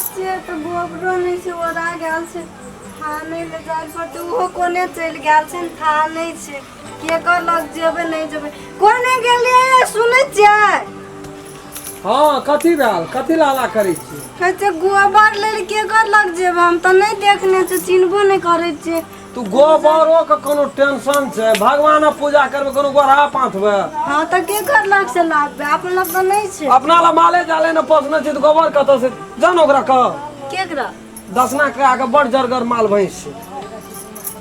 छियै तऽ गोबरो नहि छै ओरा गेल छै थाह नहि लए जाय पड़तै ओहो कोने चलि गेल छै ने थाह नहि छै केकर लग जेबै नहि जेबै कोने गेलियै सुनै छियै। हँ, कथी भेल? कथी लाला करै छी? कहै छै गोबर लेल केकर लग जेबै, हम तऽ नहि देखने छियै, चिन्हबो नहि करै छियै। तू गोबरो के कोनो टेंशन छै? भगवानक पूजा करबै, कोनो गोरहा पाथबै? हँ तऽ केकर लग से लाबबै, अपन लग तऽ नहि छै। अपना ला माले जाले ने पोसने छै तऽ गोबर कतऽ से? जान ओकरा कह। केकरा? दसना के आगे बड़ जरगर माल भैंस छै,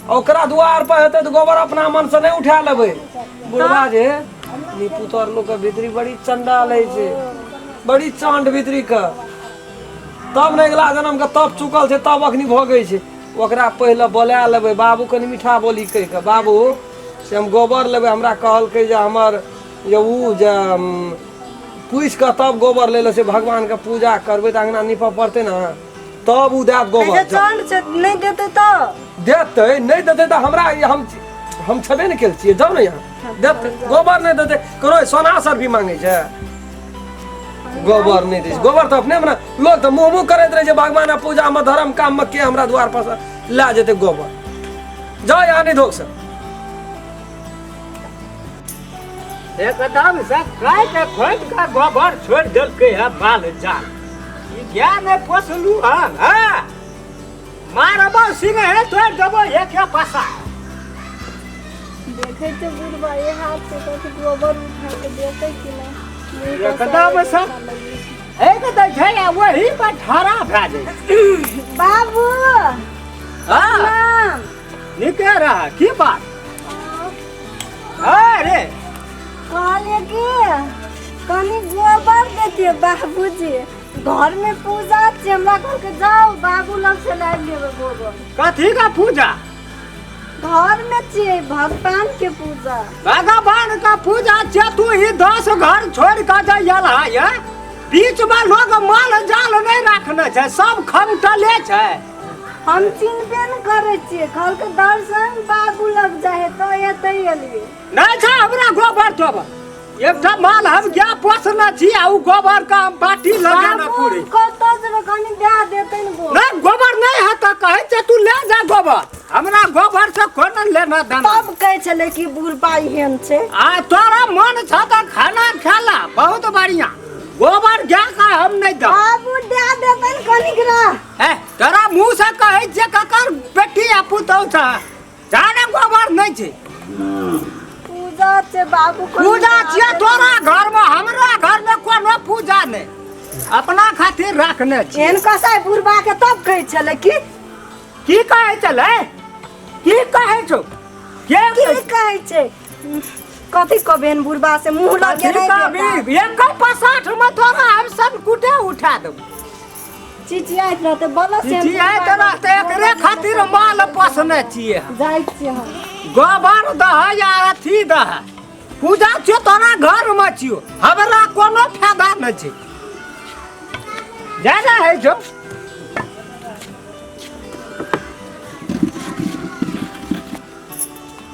ओकरा दुआर पर हेतै तऽ गोबर अपना मन से नहि उठा लेबै। बुढ़वा जे निपुतर लोक के भीतरी बड़ी चंडाल होइ छै, बड़ी चांड भीतरी के, तब ने अगिला जन्म के तब चुकल छै, तब अखनी भोगै छै। ओकरा पहिले बोला लेबै, बाबू कनि मीठा बोली कहि कऽ, बाबू से हम गोबर लेबै, हमरा कहलकै जे हमर जे ओ जे पूछि कऽ तब गोबर लै लए से भगवानके पूजा करबै तऽ अङ्गना नीपऽ पड़तै ने, तब ओ देत गोबर। अच्छा, चंड छै, नहि देतै तऽ? देतै, नहि देतै तऽ हमरा हम छेबे ने केल छियै, जाउ ने यहाँ देतै गोबर। नहि देतै, कोनो सोना सर भी मांगै छै? गोबर नहि दै छै, गोबर तऽ अपने मने लोक तऽ मुँह मुँह करैत रहै छै भगवान पूजामे, धर्म काममे, के हमरा द्वार पर से लए जेतै गोबर? जाउ यहाँ नहि धोक से। एकदम से काटि खोदि कऽ गोबर छोड़ि देलकै है माल जाल। ई गाय नहि पोसलू हम? हँ, मारबो सिंह तोड़ि देबो एक पसा। देखै छै बुढ़बा ए हाथ से कथी गोबर उठा के देतै कि नहि। एकदम से एक दै छै आ वही पर ठाड़ा भए जाइ छै। बाबू। हँ। प्रणाम। नीके रह, की बात? अरे। कहलियै कि कनि गोबर देतियै बाबूजी, घर में पूजा छै, हमरा कहलकै जाउ बाबू लग से लाबि लेबै गोबर। कथी का पूजा? घर में छियै भगवान के पूजा। भगवान का पूजा छै, तू ही 10 घर छोड़ कऽ जाइयल है, बीच में लोग माल जाल नहीं रखने छै, सब खमटले छै। हम चिन्हबे ने करै छियै, कहलकै दर्शन बाबू लग जाइ है तऽ एतै एलियै। नहीं छै हमरा गोबर तोबर, एकटा माल हम गाय पोसने छी आ उ गोबर का हम बाटी लगेने बाबू पूरी। कतऽ जेबै, कनि दए देतै ने गोबर। नहीं, गोबर नहीं है तऽ कहै छै तू ले जा गोबर, हमरा गोबर से कोनो लेना देना। तब कहै छलै कि बुढ़बा एहन छै। आ तोरा मन छ तऽ खाना खेला, बहुत बढ़िया, गोबर गाय का हम नहीं देब। बाबू दए देतै ने कनिक रा। ए, तोरा मुंह से कहै छियै ककर बेटी आ पुतहु छ, जाने गोबर नहीं छै। पूजा छै बाबू, कनि पूजा दए छियै देतै। तोरा घर में, हमरा घर में कोनो पूजा नहीं, अपना खातिर रखने छी। एहन कसाई बुढ़बा के तब कहै छलै कि की कहै छलै? की कहै छौ? के? की कहै छै? कथी कहबै, एहन बुढ़बा से मुँह लगे कथी नहि कहबी? बेटा। एक पसाठ में तोरा हम सब कुटे उठा देबो। चिचियाइत रहतै बोलो से। चिचियाइत रहतै, एकरे खातिर माल पोसने छियै हम। जाइ छियै हम। गोबर दह या अथी दह, पूजा छियो तोरा घर में छियो, हमरा कोनो फायदा नहि छै। जा जा है जो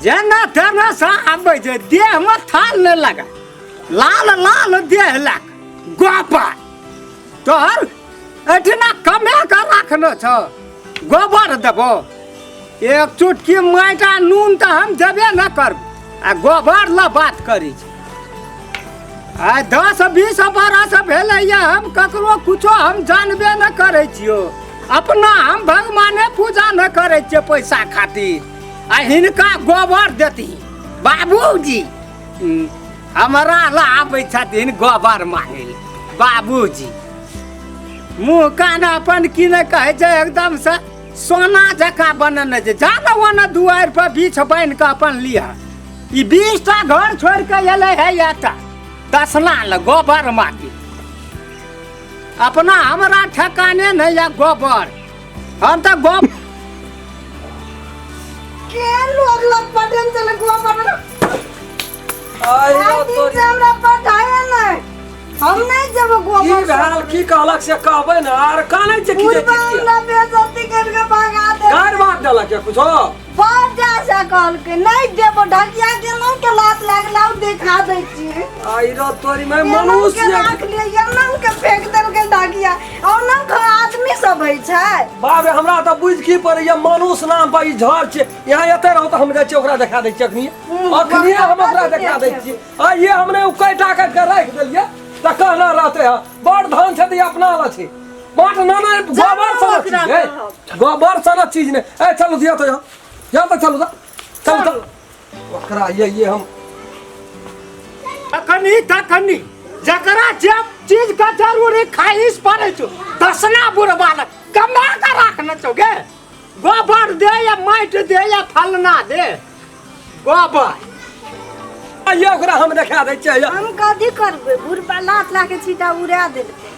जेना तेना से आबै छै, देह में थाल नहि लगा, लाल लाल देह लग गोपर तोहर एहिठिना कमे के राखने छ, गोबर देबो? एक चुटकी माटि आ नून तऽ हम देबे न करब आ गोबर लए बात करै छी। आइ 10-20 बरस भेलैया, हम ककरो कुछो हम जानबे न करै छियो, अपना हम भगवाने पूजा न करै छियै पैसा खातिर आ हिनका गोबर देती। बाबूजी हमरा ला आबै छथिन गोबर मांगै लए। बाबूजी मुँह कान अपन की नहि कहै छै, एकदम से सोना जकाँ बनेने छै। जा ने ओने दुआरि पर बीछ बान्हि कऽ अपन लिह। ई 20टा घर छोड़ि कऽ एलै है एतऽ दसना लए गोबर मांगे। अपना हमरा ठेकाने नहि यऽ गोबर, हम तऽ गोबर केहन लोग लग पटेल चले गोबर। आइ आइ दिन तोरी। से हमरा पठाए नहि, हम नहि जेबो की गोबर। भेल? की कहलक से कहबै ने? आर कानै छै की? बुढ़बा हमरा बेइज्जती करि के भगा दे। गारि बात देलक या कुछो? बड़ जा से कहलकै नहि देबो, ढकिया गेलहुँ के लात लागल देखा दै छी। आइरो तोरी में एना के मनुष्य राख लिअ, एना के फेंक देलकै ढकिया। ओना के आदमी सब होइ छै। बाप रे, हमरा तऽ बुझि की पड़ैया मनुष्य नाम पर ई झड़ छै। यहाँ एते रहू तऽ हम जाइ छियै ओकरा देखा दै छियै अखनी, अखनिये हम ओकरा देखा दै छियै। आ ये हमने उ कैटा काटि के राखि देलियै तऽ कहना रहते है बड़ धन छै तऽ ई अपना लए छै। बाट ना ना गोबर सनक ओकरा चीज है, गोबर सनक चीज नहि। ए चलू दिया तो यहाँ, यहाँ तऽ चलू तऽ चलू तऽ ओकरा ये हम तखनी तखनी जकरा जे चीज के जरूरी खाइश पड़े छौ दसना बुढ़बा लग कमा के राखने छौ गे। गोबर दे या माटि दे या फलना दे गोबर। ये ओकरा हम देखा दै छियै। हम कथी करबै, बुढ़बा लात ला के छीटा उड़ा देलकै।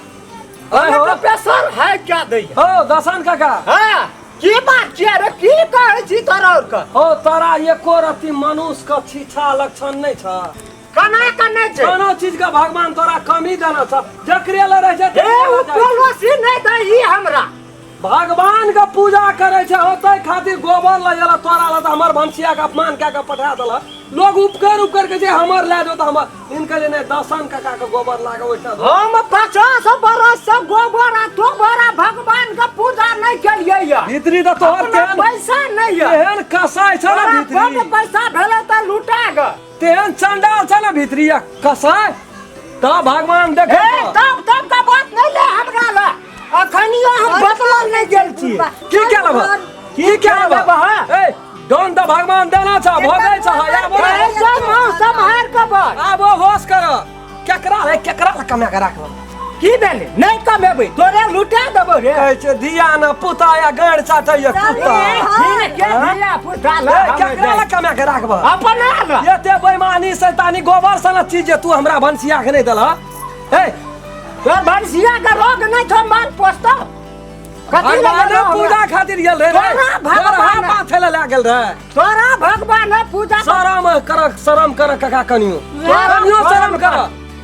आय हो। तो पेसर है क्या दै? हो दसन काका। हाँ की बात छियै रे, की कहै छी तोरा और के? हो तोरा एको रत्ती मनुष्य के छीछा लक्षण नहि छ। कना के नहि छै? कोनो चीज के भगवान तोरा कमी देना छ, जकरे लए रहै छै ए तकरे ओ लए जाइ छै। पड़ोसी नहि दै ई हमरा। भगवान के पूजा करे छै होते खातिर गोबर लए गेल तोरा लए, तऽ हमर भनसिया के अपमान कए के पठा देलक। लोग उपकर उपकर के जे हमर लए जाओ तऽ हमर इनके जे नहि दसन काका के गोबर लागे ओहिठाम। हम 50 बरस से गोबर आ तोबर आ भगवान के पूजा नहि केलियै या। भीतरी तऽ तोहर अपना तेहन पैसा नहि या। तेहन कसाई छ ने तोरा भीतरी। बड्ड पैसा भेलै तऽ लुटा गे। तेहन चंडाल छ ने भीतरी या कसाई तऽ भगवान देखे। ए तब तब के बात नहि ले हमरा लए। अखनियो हम बदलल नहि गेल छी। की के लेबह? की के लेबह? ए डन तऽ भगवान देना छ, भोगै छ। आबो ऐसा मौसम हार के बाद आबो होश कर। केकरा रे, केकरा ला कमा के राखब? की भेलै? नहि कमेबै तोरे लुटा देबौ रे। कहै छै धिया न पुता या गाड़ चाटैया कुत्ता। ठीक के धिया पुता ए ला केकरा ला कमा के राखब? अपना ला। एते बेईमानी शैतानी गोबर सन चीज जे तू हमरा भनसिया के नहि देलह। ए तोर भनसिया के रोग नहि छौ, माल पोसतौ कथी लए भगवान गेलौ हमरा? पूजा खातिर गेल रहे रे। तोरा भगवान तोरा पाथे लए गेल रहे। तोरा भगवान पूजा शरम कर, शरम कर काका, कनियो कनियो शरम कर।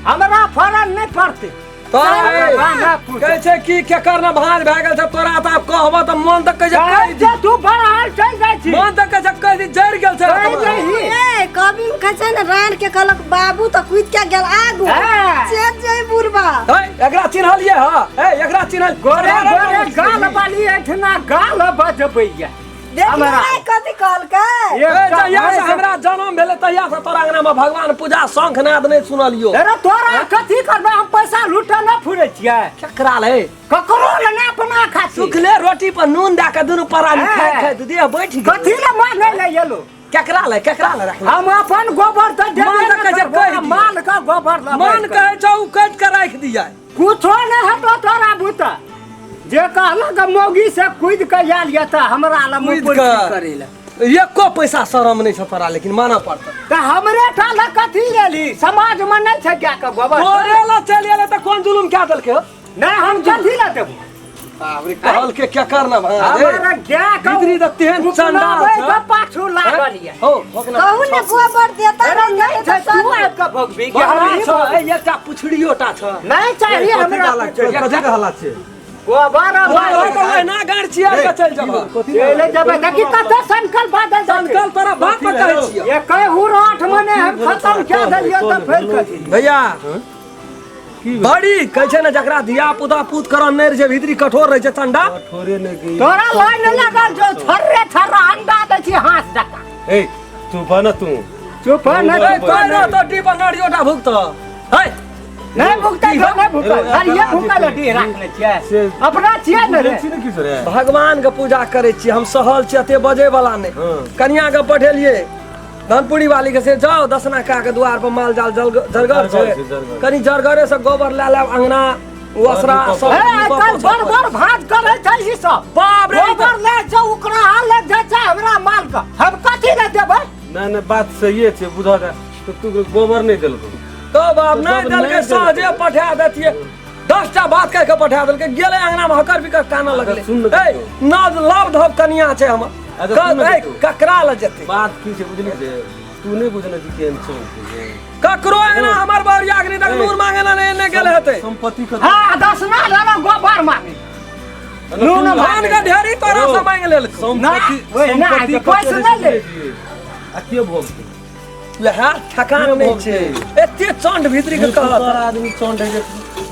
हमरा फरन नहि पड़तै। तोरा भगवान पूजा। कहै छै कि केकर ने भाँज भए गेल छै तोरा, तऽ आब कहबह तऽ मन तऽ कहै छै कहै कहि दी। छै तू बड़हल चलि जाइ छी। मन तऽ कहै छै कहि दी, जरि गेल छै। कहि दही। ए कभी में कहै छै ने रान के कहलक बाबू तऽ कूद के गेल आगू। हाँ। से जय बुढ़बा। है एकरा चिन्हलियै हँ? ए एकरा चिन्हल गोरे गोरे गाल बाली एहिठिना गाल बजबैया। देखियौ हमरा। ने कथी कहलकै। ए, जहिया से हमरा जन्म भेलै तहिया से तोरा अंगना में भगवान पूजा शंख नाद नहि सुनलियो। अरे तोरा कथी करबै, हम पैसा लूटऽ नहि फुरै छियै। केकरा ले? ककरो ले नहि, अपना खातिर। सुखले रोटी पर नून दए के दुनू परानी हाँ। खाइत खाइत देह बैठ गेल। कथी ले मांगै ले एलो? केकरा ले, केकरा ले रखले? हम अपन गोबर तऽ देबे मान नहि कहै छै करबौ, कहि दिअ। माल के गोबर लबै मन कहै छौ उ काटि के राखि दिअ। कुछो नहि हेतौ तोरा बुते। जे कहलक मौगी से कूदि के आयल यऽ तऽ हमरा लए मुँह कूदि पुरखी कऽ। करै लए। एको पैसा शरम नहि छौ तोरा, लेकिन मानऽ पड़तौ। तऽ हमरे टा लए कथी लेली? समाज मे नहि छै गाय के गोबर? तोरे लए चलि एलै तऽ कोन जुलुम कए देलकै हो? नहि हम कथी लए देबौ? बाप रे, कहलकै केकर ने भाँज, हे? हमरा गाय के भीतरी तऽ तेहन चंडाल उपनाबै छै। के पाछू लागल यऽ। हो, भोगना कहू ने गोबर देता। अरे नहि छै, तू आबि कऽ भोगबी कि हम बड़ा ही छौ, भोगबी? ए, एकटा पुछड़ियो टा छौ। नहि चाही हमरा कथी के हल्ला छै? गोबर आ तोरा माल। तऽ ओहिना गाड़ि छियै के चलि जेबह। चलि जेबै, देखी कते संकल्प बादल जाइ छै। संकल्प तोरा बाप पर कहै छियौ। एकै हुराठ मने हम खतम कए देलियै तऽ फेर कथी? भैया बड़ी कहै छै ने जकरा धिया पुता पूत करन नहि रहै छै, भीतरी कठोर रहै छै चंडा। थोड़े नहि गई। तोरा लाइन लागल जो छर्रे छर्रा अंडा दै छी हाथ जकाँ। ए तू बन तू। चुप हो, नहि ए चुप कोइ रहतो डीप नरियो टा भुगत है। नहि भुगतै तऽ नहि भुगतै। हरिये भुगतै लए डीह राखने छियै। से अपना छियै ने रे। छी ने किछु रे। भगवान के पूजा करै छियै हम, सहल छियै, एते बजै वाला नहि। हाँ। कनिया के पठेलियै धनपुरी वाली के, से जाओ दसना का के द्वार पर माल जाल जरगर जरगर छै, छै, जरगर। कनी जरगरे से गोबर लए लेब, अंगना ओसरा सब हे आइ नीपऽ काल्हि पोछऽ बड़ बड़ भाज करै छै ई सब। बाप रे, ई तऽ- गोबर लै छै ओकरा ले जाइ छै हमरा माल के, हम कथी ले देबै? नहि नहि बात सहिए छै, बुझऽ दे। तऽ तू गोबर नहि देलकौ? तो बाप नहि जब देलकै, नहि देलकै। सहजे पठा देतियै। 10टा बात कहि के पठा देलकै, गेलै अंगना मे हकर बिकर कानऽ लगलै। सुन ने ए न लव धब कनिया छै हमर। अच्छा, सुन ने ए तू। ककरा लए जेतै? बात की छै बुझली से तू नहि बुझने छी केहन छौ। ककरो अंगना हमर बरिया अग्नि तक नूर मांगे ला नहि गेल हेतै। संपत्ति के हाँ दसना लेलहुँ गोबर मांगे नून धान के ढेरी तोरा से मांगि लेलकौ। संपत्ति ना, ओहि ना, संपत्ति पैसा कते नहि ले। रहै छै आ के भोगतै? वएह ठकान नहि छै एते चंड भीतरी के कहत तोरा आदमी चंड है जे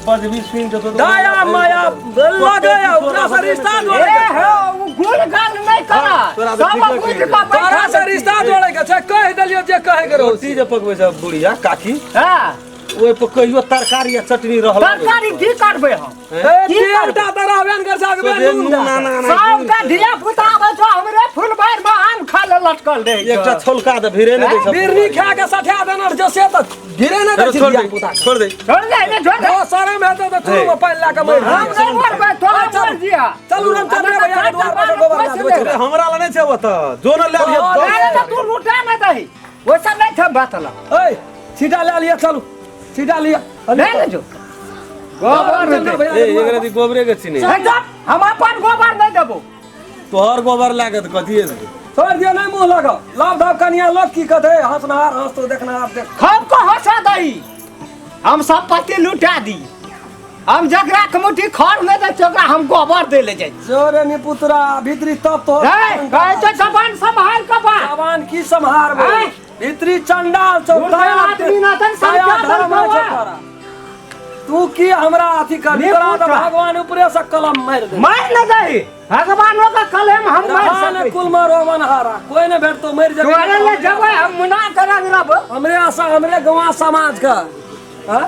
बजबी सुनि के तो दया माया लगे ओकरा से रिश्ता जोड़े ए के छै। हो उ गुल गाल नहीं करा तोरा तऽ सब ठीक बुझ लगै के तोरा से रिश्ता जोड़े के छै कहि देलियो जे कहे के रहौ रोटी जे पकबै छै बुढ़िया काकी हां ओहि पर कहियो तरकारी आ चटनी रहल तरकारी की करबै हम ए तीनटा तऽ रहबे ने कर सकबे सोझे नून नून दए। ना ना ना सबटा धिया पुता आबै छौ हमरे फुलबार में आम खा ले लटकल रहै छौ। एकटा छोलका दे भिरे नहि दै छै बिरनी खा के सठा देने रह से तऽ गिरे नहि दै छै छोड़ धिया दे पुता के। छोड़ दे छोड़ दे ने छोड़ दे दस शरम हेतौ तऽ चूरू में पानि लए कऽ मरि हम जेबै। नहीं मरबै तोरा चल। मर जिया चलू रामचंद्र भैया के द्वार पर से गोबर ला देबै अरे हमरा लग नहि छै ओतऽ जो ने लए लिअ अरे अरे तऽ तू लुटा नहि दही ओइसा नहीं थे बात ला ओए छीटा लए लिअ चलू छीटा लिअ ले ले जो गोबर रामचंद्र दे भैया ए के एकरा द्वार दी गोबरे के चिन्है हे जा, हम अपन गोबर नहीं देबो तोहर गोबर लागत कथी है पर। छोड़ दियौ नहि मुँह लगाउ लाभ धाव कनिया लोक की कहतै हँसनहार हँसतो देखनहार देख खूब को हंसा दही हम सब पति लुटा दी हम जकरा के मुट्ठी खर नहीं दै छियै, ओकरा हम गोबर दे ले जाइ जोरे निपुतरा भीतरी तब तो रे कहै छै जबान सम्हाल के बा जवान की सम्हारबै आँय? भीतरी चंडाल छौ बुढ़ा दया आदमी ना तन दया संख्या धर्म धर्म छै हुआ। तोरा। तू की हमरा अथी कर तोरा तऽ निपुतरा। भगवान ऊपरे से कलम मारि दे मार न दही भगवानो के कलम हम मार रहा ने सकै कुल में रोवन हारा कोई ने भेटतो मरि जेबे तोरे ले जेबै हम मुना करब रहब हमरे आशा हमरे गाँव समाज का हाँ?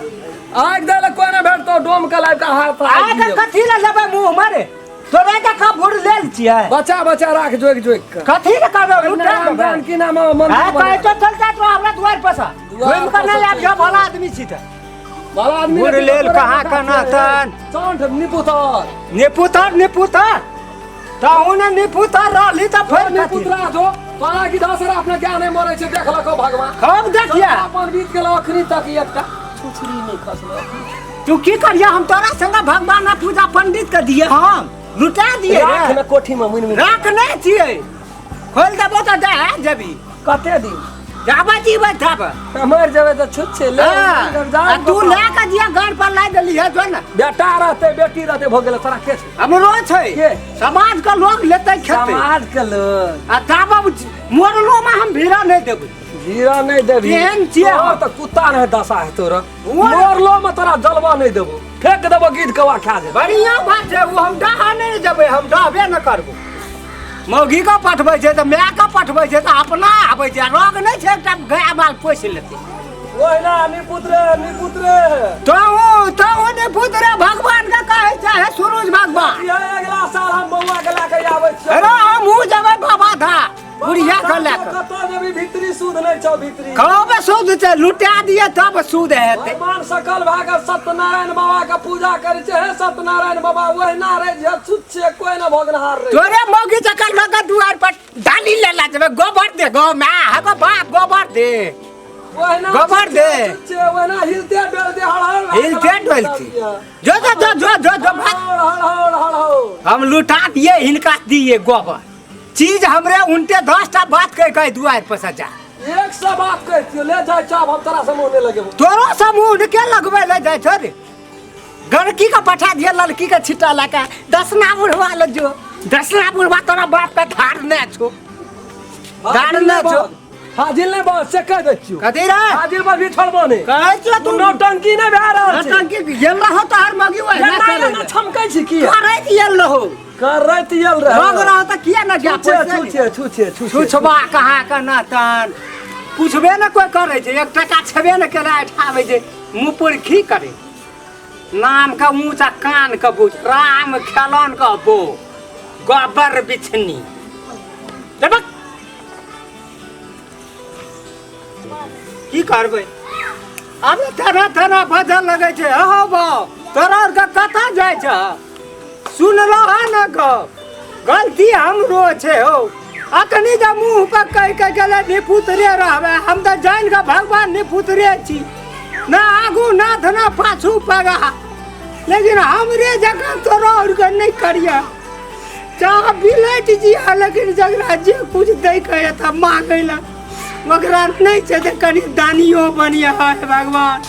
आगि दै लए कोई ने भेटतो डोम के लाबि के हाथ आइ के कथी ले लेबै मुँह मारे तोरे के का बुढ़ लेल छियै बच्चा बच्चा राख जोगि जोगि के कथी ले करबै लुटा राम देबै जानकी नाम मंदिर आइ कहै बना। छौ चल जा तो हमरा दुआर पर से दुआर घुमि के पर नहि से आबि जाओ भला आदमी छी तऽ भला आदमी बुढ़ लेकिन लेल तोरे कहाँ बेटा कना छियै। तन। चौंठ निपुतर निपुतर निपुतर तहु ने निपुतर रहली तऽ फेर कथी निपुतरा जो तोरा की दस अपने ज्ञान नहि मरै छै देखलको भगवान खूब देखिया अपन बीत गेल अखनी तक एकटा छुछरी नहि खसलो तू की करिया हम तोरा संग भगवान ना पूजा पंडित के दिए हम लुटा दिए राख रे ने कोठी में मुनि मुनि राख नहीं छियै खोल देबो तऽ दे जेबी कते दिन जाबे जीबै तब मरि जेबै तऽ छुच्छे ले हाँ, आ तू लए के दिया घर पर ला देली है जो ने बेटा रहते बेटी रहते भऽ गेलै तोरा के छै हमरो छै के? समाज के लोग लेतै खेतै समाज के लोग आ ताब मोरलो में हम भीड़ा नहीं देबै जीरा नहि देबी केहन छियै तोहर हम? तऽ कुत्ता नहि दशा है तोरा मोर- मोरलो में तोरा जलवा नहि देबो फेंक देबो गिद्ध कौआ खा जेबो बढ़िया बात छै ओ हम डाहा नहीं देबै हम डाहबे न करबो मौगी के पठबै छै तऽ माय के पठबै छै तऽ अपना आबै छै रोग नहि छै एकटा गाय माल पोसि लेतै ओहिना निपुत्रे निपुत्रे तहु तहु निपुत्रे भगवान के कहै छै हे सूरज भगवान इहे अगिला साल हम बौआ के लए के आबै छियौ अरे हमहूँ जेबै बाबा धा बुढ़िया के लए कऽ कतऽ जेबी भीतरी सूद नहि छौ भीतरी कब सूद छै लुटा दिए तब सूद हेतै भगवान सकल भए कऽ सत्यनारायण बाबा के पूजा करै छै हे सत्यनारायण बाबा ओहिना रहै छै छुच्छे कोइ ने भोगनहार रहै तोरे मौगी जकर लग दुआर पर डाली ले ला जेबै गोबर दे गो my हगो बाप गोबर दे ओहिना गोबर दे। छुच्छे ओहिना हिलते डोलते हड़ हड़ हिलते डोलते। जो जो जो जो जो जो भाग। हड़ हड़ हड़ हड़ हड़ हम लुटा दिए हिनका दिए गोबर चीज हमरे उनटे 10 टा बात कह कह दुआर पर सजा एक सौ बात कहै छियौ ले जाय चाप हम तोरा समूह नहि लगेबो तोरो समूह के लगबै ले जाइ छौ रे गड़की के पठा दिए लड़की के छिटा लगा दसना बुढ़वा ले जो दसना बुढ़वा तोरा बाप के धार ने छो धार ने छो हाजिल नहि बस से कहि दै छियौ कथी रे हाजिल पर भी छोड़बो नहि कहै छियौ तू तू नौटंकी नहि भए रहल छै नौटंकी गेल रहो तोहर मगी ओहिना एना चलै एना छमकै छी की करैत गेल रहो करैत गेल रहे रंग रहो तऽ किया न जा छुछे छुछे छुछे छुछे छुछबा कहाँ के न तन पुछबे ने कोइ करै छै एक टका छेबे ने केला उठाबै छै मुँह पर खी करे नाम के ऊँचा कान के बुझ राम खेलन के बो गोबर बिछनी देबक की करबै आब तरह तरह भजन लगै छै हौ बाप तोरा आरके कतऽ जाइ छ सुनलो है ने गप गलती हमरो छै हौ अखनी जे मुँह पर कहि के गेलै निपुतरे रहबै हम तऽ जानि कऽ भगवान निपुतरे छी ना आगू नाथ ना पाछू पगा लेकिन हमरे जकाँ तोरा आरके नहि करिया चाह बिलटि जिया लेकिन जकरा जे कुछ दै के हेतै मांगै लए ओकरा नहि छै तऽ कनि दानियो बनिया हे भगवान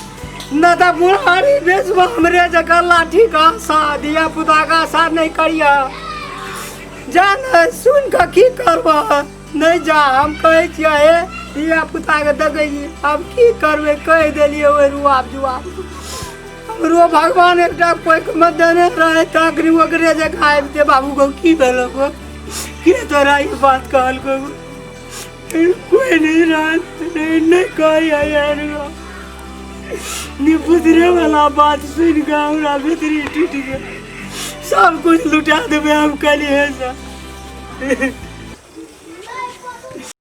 न तऽ बुढ़ारी बेचबो हमरे जकाँ लाठी के आशा धिया पुता के आशा नहि करिया जा ने सुन कऽ की करबह नहि जा हम कहै छियै हे धिया पुताके देखै छी। आब की करबै, कहि देलियै ओहि रुआब जुआब। हमरो भगवान एकटा कोइखमे देने रहै, तखनी ओकरे जकाँ आबिते। बाबू गो, की भेलो गो? के तोरा ई बात कहलको? कोई नहीं रहल, नहीं नहीं कहै यार गो। निपुतरे वाला बात सुनि कऽ हमरा भीतरी टूटि गेल। सब कुछ लुटा देबै हम कहलियै सर।